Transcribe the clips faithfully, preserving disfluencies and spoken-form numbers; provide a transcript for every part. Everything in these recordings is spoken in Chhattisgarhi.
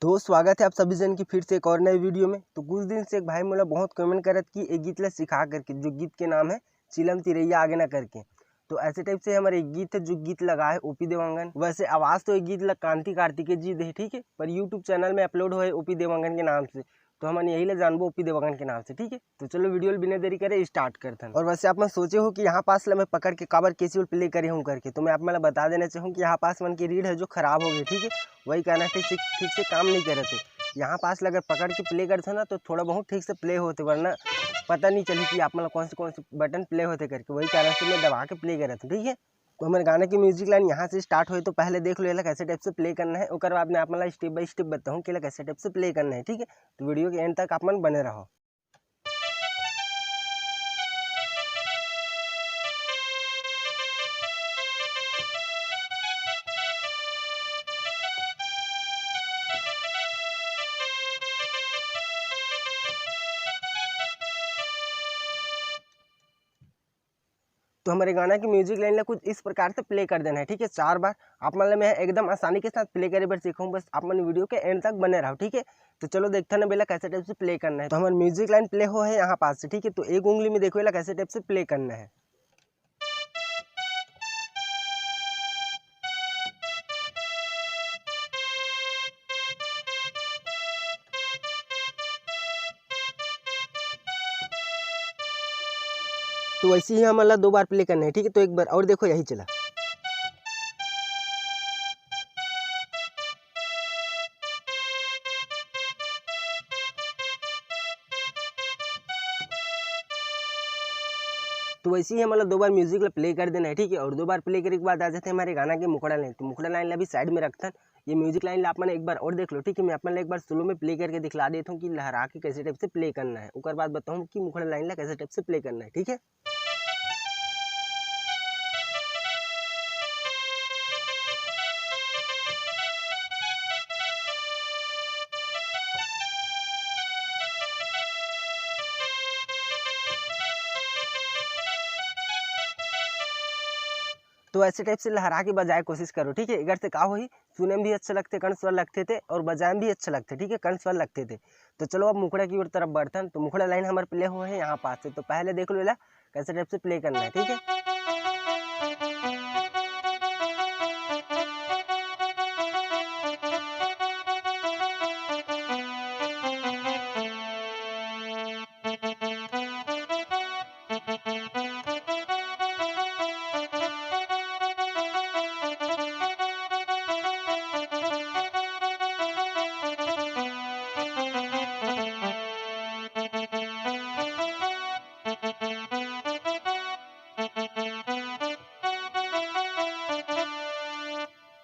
तो स्वागत है आप सभी जन की फिर से एक और नए वीडियो में। तो कुछ दिन से एक भाई मोला बहुत कमेंट करत कि एक गीत ला सिखा करके, जो गीत के नाम है चिलम तिरैया आगे ना करके। तो ऐसे टाइप से हमारे एक गीत है, जो गीत लगा है ओपी देवांगन। वैसे आवाज़ तो एक गीत ला कांति कार्तिकेय जी दे, ठीक है, पर यूट्यूब चैनल में अपलोड हुआ है ओपी देवांगन के नाम से। तो हमन यही ला जानबो ओपी देवांगन के नाम से, ठीक है। तो चलो वीडियो ल बिना देरी करे स्टार्ट करथन। और वैसे आप मन सोचे हो कि यहाँ पास ला मैं पकड़ के काबर केसी प्ले करे हूँ करके, तो मैं आप मन ला बता देना चाहूँ कि यहाँ पास मन की रीड है जो खराब हो गई, ठीक है, वही कारण है ठीक से, ठीक से काम नहीं करे थे। यहाँ पास ला अगर पकड़ के प्ले करथे ना तो थोड़ा बहुत ठीक से प्ले होते, वरना पता नहीं चली कि आप मन ला कौन से कौन से बटन प्ले होते करके, वही कारण से मैं दबा के प्ले करे थे, ठीक है। तो हमारे गाने की म्यूजिक लाइन यहाँ से स्टार्ट हुई, तो पहले देख लो एला कैसे टाइप से प्ले करना है, ओकर बाद मैं आप मन ला स्टेप बाय स्टेप बताऊँ कि एला कैसे टाइप से प्ले करना है, ठीक है। तो वीडियो के एंड तक आप मन बने रहो। तो हमारे गाना की म्यूजिक लाइन ला कुछ इस प्रकार से प्ले कर देना है, ठीक है। चार बार आप मन ला मैं एकदम आसानी के साथ प्ले करे बर सिखाऊँ, बस आप मन वीडियो के एंड तक बने रहो, ठीक है। तो चलो देखते हैं ना बेला कैसे टाइप से प्ले करना है। तो हमारे म्यूजिक लाइन प्ले हो है यहाँ पास से, ठीक है। तो एक उंगली में देखो एला कैसे टाइप से प्ले करना है। तो वैसे ही हमन ला दो बार प्ले करना है, ठीक है। तो एक बार और देखो, यही चला। तो वैसे ही हमन ला दो बार म्यूजिक ला प्ले कर देना है, ठीक है। और दो बार प्ले करे के बाद आ जाते हैं हमारे गाना के मुखड़ा लाइन। तो मुखड़ा लाइन ला भी साइड में रखथन, ये म्यूजिक लाइन ला आप मन एक बार और देख लो, ठीक है। मैं आप मन ला एक बार स्लो में प्ले करके दिखला देता हूँ कि लहरा के कैसे टाइप से प्ले करना है, ओकर बाद बताऊँ कि मुखड़ा लाइन ला कैसे टाइप से प्ले करना है, ठीक है। तो ऐसे टाइप से लहरा के बजाए कोशिश करो, ठीक है। एकर से का होही, सुने में भी अच्छा लगथे, कण स्वर लगथे ते, और बजाए में भी अच्छा लगथे, ठीक है, कण स्वर लगथे ते। तो चलो अब मुखड़ा की ओर तरफ बढ़थन। तो मुखड़ा लाइन हमारे प्ले हुए हैं यहाँ पास से, तो पहले देख लो एला कैसे टाइप से प्ले करना है, ठीक है।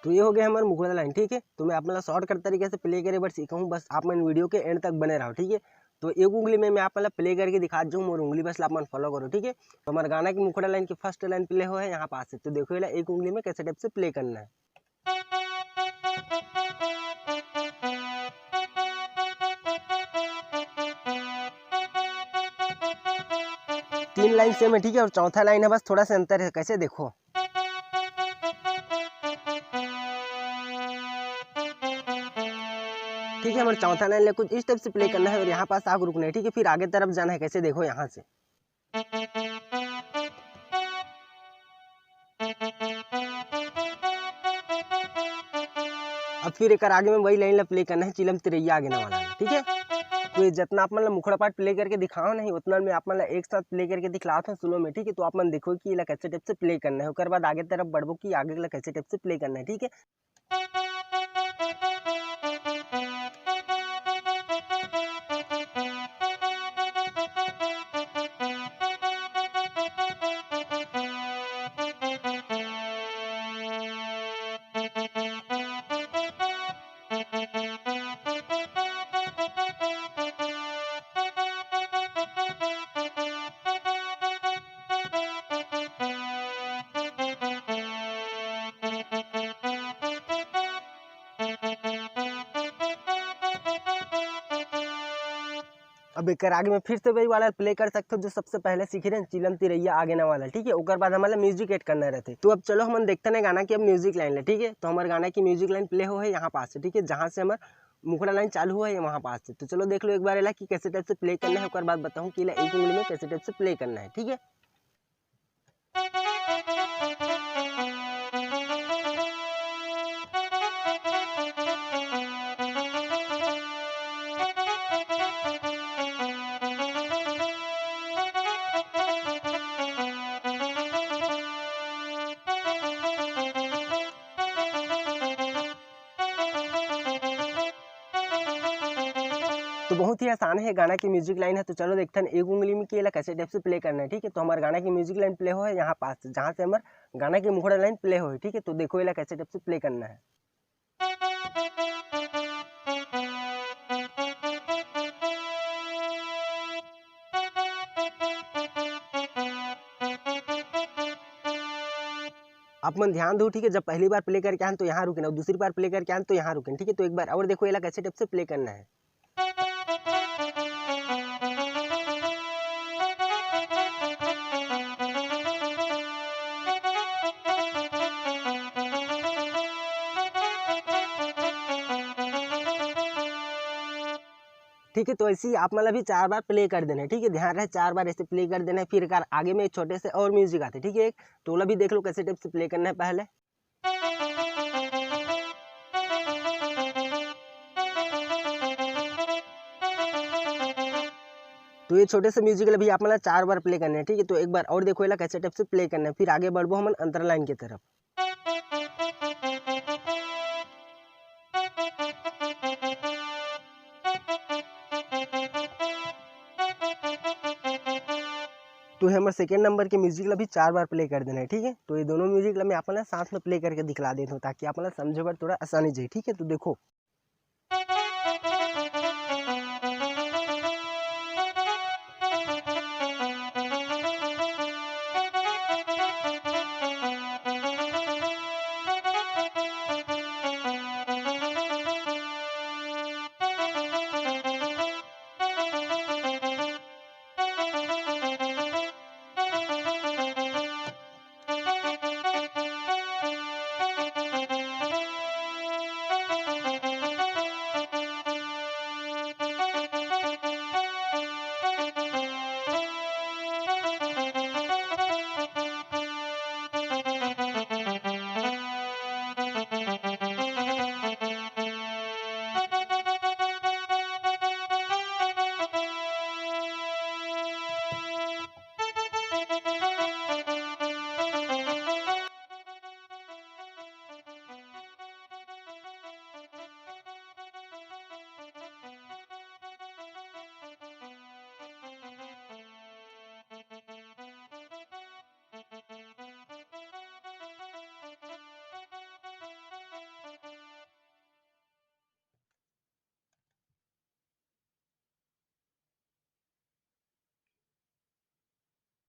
तो ये हो गया हमारा मुखड़ा लाइन, ठीक है। तो मैं आप मन ला शॉर्टकट तरीके से प्ले करे बर सिखाऊँ, बस आप मन वीडियो के एंड तक बने रहो, ठीक है। तो एक उंगली में मैं आप मन ला प्ले करके दिखा दूँ, मोर उंगली बस ला आप मन फॉलो करो, ठीक है। तो हमारे गाना की मुखड़ा लाइन की फर्स्ट लाइन प्ले हो है यहाँ पास से, तो देखो एला एक उंगली में कैसे टाइप से प्ले करना है। तीन लाइन सेम है, ठीक है, और चौथा लाइन है, बस थोड़ा सा अंतर है। कैसे देखो, ठीक है, हमारे चौथा लाइन ले कुछ इस टाइप से प्ले करना है और यहाँ पास आग रुकना है, ठीक है, फिर आगे तरफ जाना है। कैसे देखो यहाँ से। अब फिर एक आगे में वही लाइन ला प्ले करना है, चिलम तिरैया आगे ना वाला, ठीक है। तो ये जितना आप मन ला मुखड़ा पार्ट प्ले करके दिखाओ नहीं, उतना मैं आप मन ला एक साथ प्ले करके दिखलाता हूँ स्लो में, ठीक है। तो आप मन देखो कि एला कैसे टाइप से प्ले करना है, ओकर बाद आगे तरफ बढ़बो कि आगे ला कैसे टाइप से प्ले करना है, ठीक है। अब एकर आगे में फिर से वही वाला प्ले कर सकते हो जो सबसे पहले सीखे रहे, चिलम तिरैया आगे ना वाला, ठीक है। ओकर बाद हमारा म्यूजिक ऐड करना रहते। तो अब चलो हमन देखते हैं गाना की अब म्यूजिक लाइन ले, ठीक है। तो हमारे गाना की म्यूजिक लाइन प्ले हो है यहाँ पास से, ठीक है, जहाँ से हमारे मुखड़ा लाइन चालू हुआ है वहाँ पास से। तो चलो देख लो एक बार एला कि कैसे टाइप से प्ले करना है, ओकर बाद बताऊँ कि एला एक उंगली में कैसे टाइप से प्ले करना है, ठीक है। तो बहुत ही आसान है गाना की म्यूजिक लाइन है। तो चलो देखथन एक उंगली में कि एला कैसे टाइप से प्ले करना है, ठीक है। तो हमारे गाना की म्यूजिक लाइन प्ले हो है यहाँ पास से, जहाँ से हमारे गाना की मुखड़ा लाइन प्ले हो है, ठीक है। तो देखो एला कैसे टाइप से प्ले करना है। आप मन ध्यान दो, ठीक है। जब पहली बार प्ले करके आन तो यहाँ रुकेन, और दूसरी बार प्ले करके आन तो यहाँ रुकेन, ठीक है। तो एक बार और देखो एला कैसे टाइप से प्ले करना है। ठीक है, तो ऐसे ही आप मन ला भी चार बार प्ले कर देना है, ठीक है। ध्यान रहे, चार बार ऐसे प्ले कर देना है। फिर एकर आगे में एक छोटे से और म्यूजिक आते, ठीक है, एक तो ओला भी देख लो कैसे टाइप से प्ले करना है पहले। तो ये छोटे से म्यूजिक ला भी आप मन ला चार बार प्ले करना है, ठीक है। तो एक बार और देखो एला कैसे टाइप से प्ले करना है, फिर आगे बढ़बो हमन अंतरा लाइन की तरफ। तो ये हमर सेकेंड नंबर के म्यूजिक ला भी चार बार प्ले कर देना है, ठीक है। तो ये दोनों म्यूजिक ला मैं आप मन ला साथ में प्ले करके दिखला देता हूँ, ताकि आप मन ला समझे बर थोड़ा आसानी जाए, ठीक है। तो देखो।